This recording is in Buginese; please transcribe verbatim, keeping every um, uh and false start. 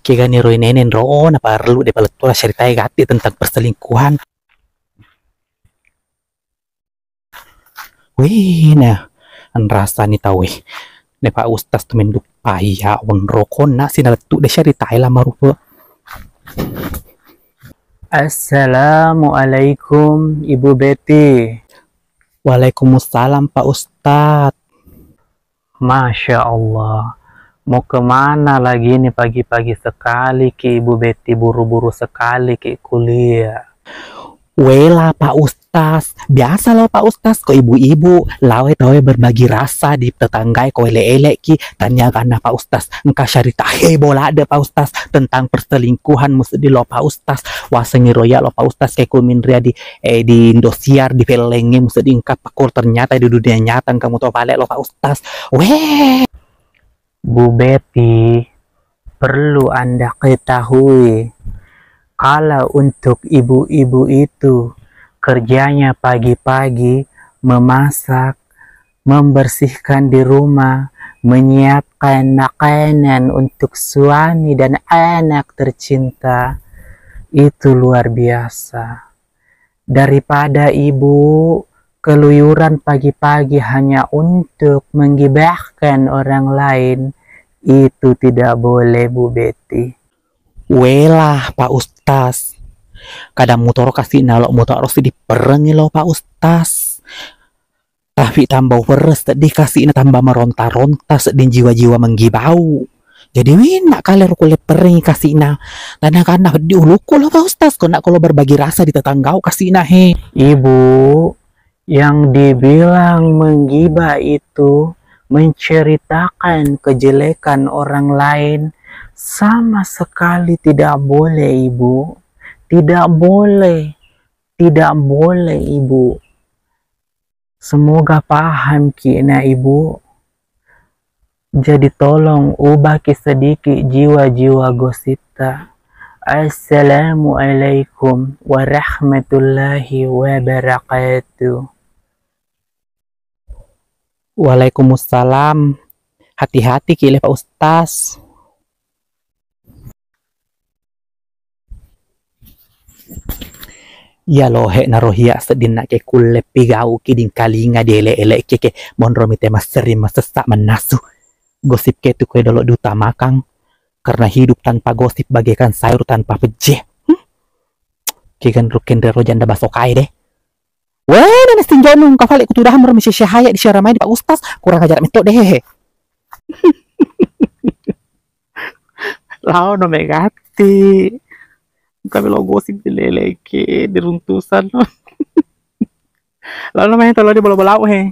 Kegani roi neneng ro, naparellu de palettu la syaritai gatti tentang perselingkuhan. Wih, nah, anrasani tau e. Ne Pak Ustaz tu menduppai ya, weng rokonna sinalettu de syaritai la marupa. Assalamualaikum, Ibu Betty. Waalaikumsalam, Pak Ustaz. Masya Allah, mau kemana lagi ini pagi-pagi sekali ki Ibu Betty, buru-buru sekali ki kuliah. Wela Pak Ustaz, biasa lo Pak Ustaz, ko ibu-ibu, lawe tawe berbagi rasa di tetanggai ko ele-ele ki, tanya gana Pak Ustaz, engka syarita heboh ladde Pak Ustaz, tentang perselingkuhan museddi lo Pak Ustaz, wasengi roya lo Pak Ustaz, ke kuminria di, eh, di Indosiar, di fellengnge museddi engka pakko ternyata di dunia nyata engka muto bale lo Pak Ustaz. Weh. Bu Betty, perlu Anda ketahui, kalau untuk ibu-ibu itu kerjanya pagi-pagi memasak, membersihkan di rumah, menyiapkan makanan untuk suami dan anak tercinta, itu luar biasa. Daripada ibu keluyuran pagi-pagi hanya untuk menggibahkan orang lain, itu tidak boleh, Bu Betty. Welah, Pak Ustaz. Kadang mutoro kasi nalo mutoro si diperengi lo, Pak Ustaz. Tapi tambah uperres seddi kasina, tambah meronta-ronta seddi jiwa-jiwa menggibau. Jadi winna kale ro kulle perrengi kasina. Tanakanna peddi ulukku lo, Pak Ustaz, ko nak ko lo berbagi rasa di tetanggau kasina he. Ibu, yang dibilang menggibah itu menceritakan kejelekan orang lain, sama sekali tidak boleh, Ibu. Tidak boleh. Tidak boleh, Ibu. Semoga paham ki na, Ibu. Jadi tolong ubah ki sedikit jiwa-jiwa gositta. Assalamualaikum warahmatullahi wabarakatuh. Waalaikumsalam. Hati-hati ki le, Pak Ustaz. Iya lohe naro hiya seddinna ke kulle pigau ki dingkalinga di ele-ele ke, ke monro mite masseri masessa mannasu. Gosip ke tu kue dolo diutamakang, karena hidup tanpa gosip bagaikan sayur tanpa peje. Hmm? Ke genruk kenre ro janda baso kae deh. Weh, nene stinjonu, engka fale kutudahan mero misesehaya di siaramai di Pak Ustaz, kurang ajar metto deh. Lao no megatti. Engka melo gosip di leleke, di runtusan. Lao no main tolo di bola-bola he.